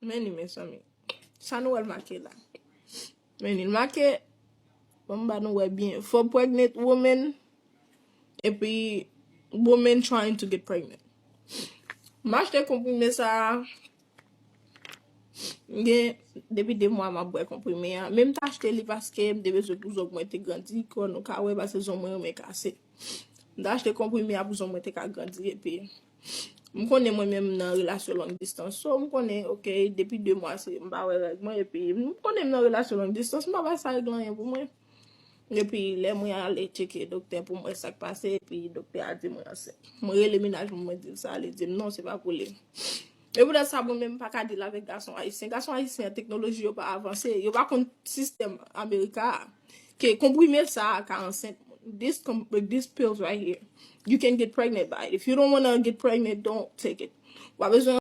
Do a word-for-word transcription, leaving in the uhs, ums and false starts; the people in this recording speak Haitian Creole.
Men li, mezanmi. Sa nou wè l make la. Men li make, bon, m ba nou wè byen. For pregnant women, epi women trying to get pregnant. M achte konprime sa a, gen depi de mwa m ap bwè konprime a. Men m t achte li paske m te bezwen pou zong mwen te grandi, kò nou ka wè, paske zong mwen renmen kase. M t achte konprime a pou zong mwen te ka grandi, epi m konnen mwen menm nan relasyon long distance. So, m konnen, ok, depi de mwa, se, m pa wè règ mwen, epi m konnen m nan relasyon long distance, m pa bay sa regle anyen pou mwen. Epi, lè mwen ale tcheke doktè pou m wè sa k pase, epi doktè a di mwen ansent. Mwen rele mennaj mwen, mwen di l sa, li di m non, se pa pou li. E poutèt sa, mwen menm, m pa ka deal avèk gason ayisyen. Gason ayisyen, teknoloji yo pa avanse, yo pa konn sistèm Amerika a. Ke konprime sa a ka ansent. This, com- this pills right here, you can get pregnant by it. If you don't wanna get pregnant, don't take it. W pa bezwen